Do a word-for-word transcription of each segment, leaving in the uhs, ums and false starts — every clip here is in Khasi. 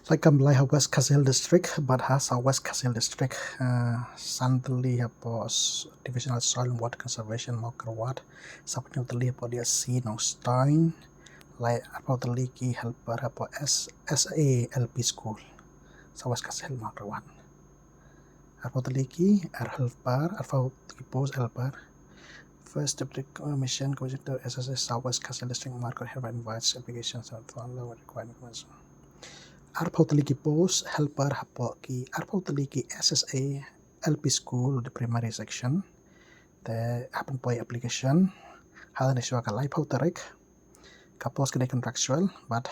Sa kam lai ha West Khasi Hills District, bad ha South West Khasi Hills District, uh, san tylli hapoh Divisional Soil and Water Conservation Mawkyrwat, saphew hynñiew tylli hapoh D S C Nongstoin, lai arphew tylli ki helper hapoh S-, S A L P School, South West Khasi Hills Mawkyrwat. Arphew tylli ki, ar helper, arphew ki post helper. First Deputy Commission Coordinator S S A South West Khasi Hills District, Mawkyrwat hereby invites applications and follow required information. Arphew tylli ki post helper hapoh ki, arphew tylli ki S S A L P School, the primary section. Te hap ban poi application ha lane shuwa ka laiphew tarik. Ka post ka dei contractual, bad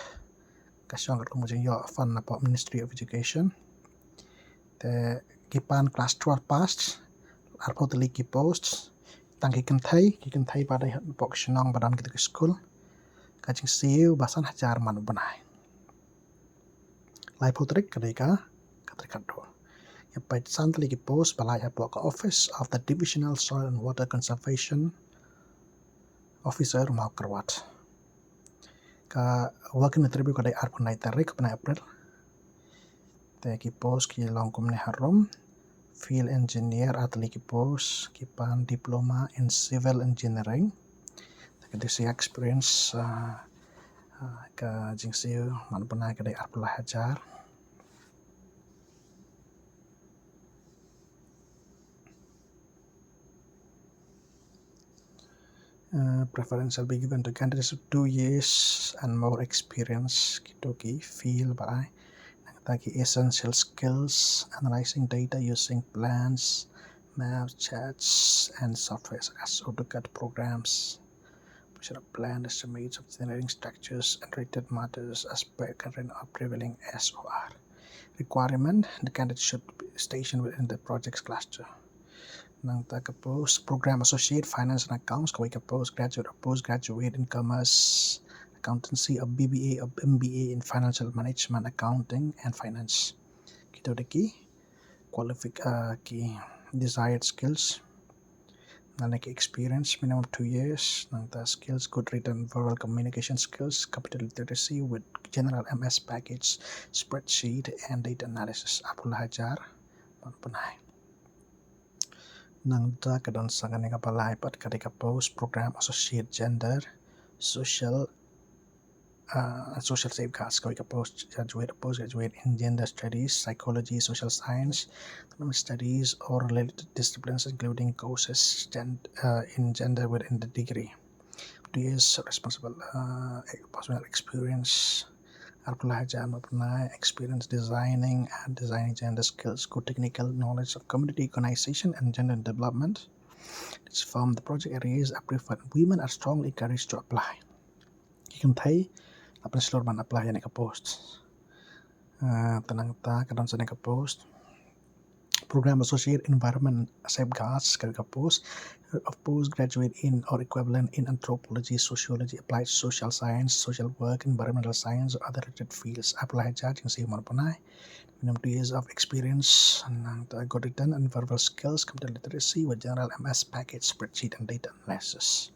ka shong katkum ka jingïoh fund napoh Ministry of Education. Te ki pan class twelve pass, arphew tylli ki post, tang ki kynthei, ki kynthei ba dei hapoh ki shnong ba don kito ki skul. Ka jingsiew ba san hajar man u bnai. Laiphew tarik ka dei ka, ka tarik khatduh. Ïa peit san tylli ki post ba lai hapoh ka Office of the Divisional Soil and Water Conservation Officer, Mawkyrwat. Ka walk-in interview ka dei arphew khyndai tarik bnai April. Te ki post ki long kumne harum. Field engineer, ar tylli ki post, ki pan diploma in civil engineering. Te ka dei sa experience, ah, ah, ka jingsiew man u bnai ka dei arphew lai hajar. Uh, preference shall be given to candidates with two years and more experience. Kito ki field ba ai. Nangta ki essential skills, analyzing data using plans, maps, charts, and software such as AutoCAD programs. Position of plan estimates of generating structures and related matters as per current or prevailing S O R. Requirement, the candidate should be stationed within the projects cluster. Nangta ka post, Program Associate, Finance and Accounts, kawei ka post, graduate or postgraduate in Commerce, Accountancy, or B B A or M B A in Financial Management, Accounting and Finance. Kito dei ki qualific-, uh, ki desired skills. Nangta ki experience, minimum two years. Nangta skills, good written, verbal communication skills, computer literacy with general M S package, spreadsheet and data analysis. Arphew lai hajar man u bnai. Nangta ka don sa kane kaba lai pat ka dei ka post, Program Associate, Gender, Social, uh, Social Safeguards, kawei ka post, graduate, postgraduate in Gender Studies, Psychology, Social Science, Economic Studies or related disciplines, including courses gen-, uh, in gender within the degree. Two years responsible, uh, professional experience. Arphew lai hajar man u bnai, experience designing and designing gender skills, good technical knowledge of community organization and gender development. It's from the project areas are preferred. Women are strongly encouraged to apply. Ki kynthei la pynshlur ban apply ïa kane ka post. Uh, te nangta ka don sa kane ka post, Program Associate, Environment Safeguards, kawei ka post, of postgraduate in or equivalent in Anthropology, Sociology, Applied Social Science, Social Work, Environmental Science or other related fields. Arphew lai hajar, jingsiew man u bnai. Minimum two years of experience, nangta good written and verbal skills, computer literacy with general M S package, spreadsheet and data analysis.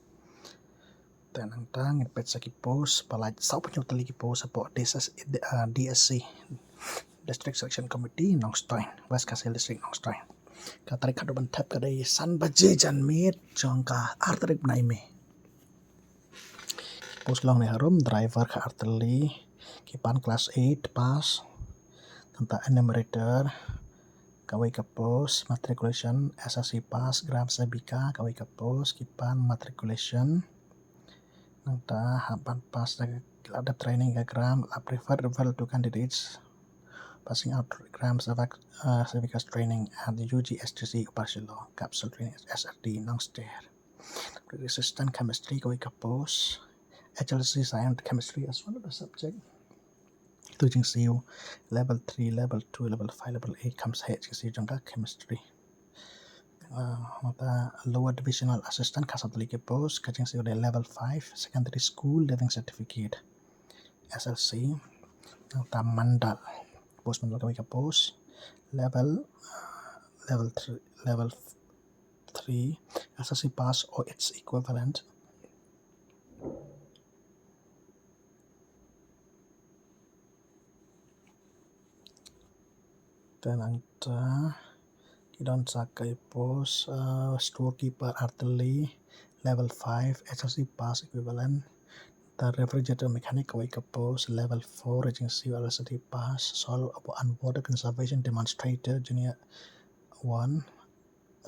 Te nangta ngin peit sa ki post, ba lai, sawphew hynñiew tylli ki post hapoh D S S, uh, D S C, District Selection Committee, Nongstoin, West Khasi Hills District, Nongstoin. Ka tarik haduh ban thep ka dei san baje janmiet jong ka ar tarik bnai May. Post long ne harum, driver ka ar tylli, ki pan class eight pass, nangta enumerator, kawei ka post, matriculation, S S C pass, gram sevika, kawei ka post, ki pan matriculation. Nangta hap ban pass da ki la dep training ka gram, la preferable to candidates passing out gram sevik-, uh, sevika training at the U G S T C Upper Shillong, capsule training S R T, Nongstoin. Assistant Chemistry, kawei ka post, H L C Science Chemistry as one of the subject. Kito jingsiew level three, level two, level five, level eight, kham sah jingsiew jong ka Chemistry. Uh, nangta Lower Divisional Assistant, ka san tylli ki post, ka jingsiew dei level five, Secondary School Leaving Certificate, S L C. Nangta Mandal, post Mandal, kawei ka post, level, uh, level three, level three, S S C pass or its equivalent. Nangta ki don sa kawei post, uh, storekeeper artylli, level five, S L C pass equivalent. Nangta refrigerator mechanic kawei ka post, level four, jingsiewspah S L C pass. Solo hapoh unwater conservation demonstrator, junior one,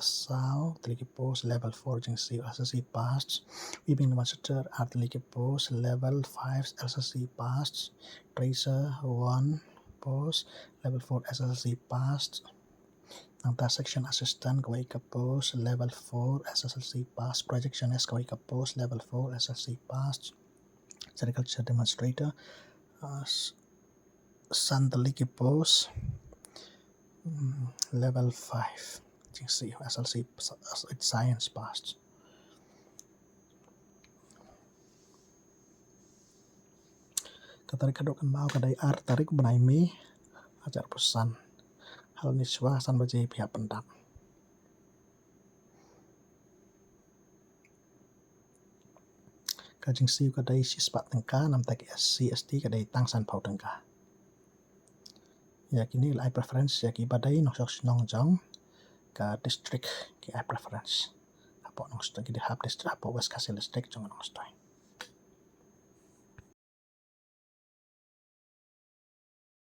saw tylli ki post, level four, jingsiewspah S L C pass. Weaving demonstrator artylli ki post, level five, S L C pass. Tracer one post, level four, S L C pass. Nangta section assistant kawei ka post, level four, S L C pass. Projectionist kawei ka post, level four, S L C pass. Sericulture demonstrator, uh, s-, san tylli ki post, mm, level five, jingsiew S L C, science pass. Ka tarik kaba kynmaw ka dei ar tarik bnai May, hajar arphew san. Halor ne shuwa san baje phi hap pyndap. Ka jingsiew ka dei shispah tyngka, nangta ki S C S T ka dei tang sanphew tyngka. Ïa kine la ai preference ïa kiba dei nongshong shnong jong ka district, ki ai preference. Hapoh Nongstoiñ, ki dei hap district, hapoh West Khasi Hills District jong Nongstoiñ.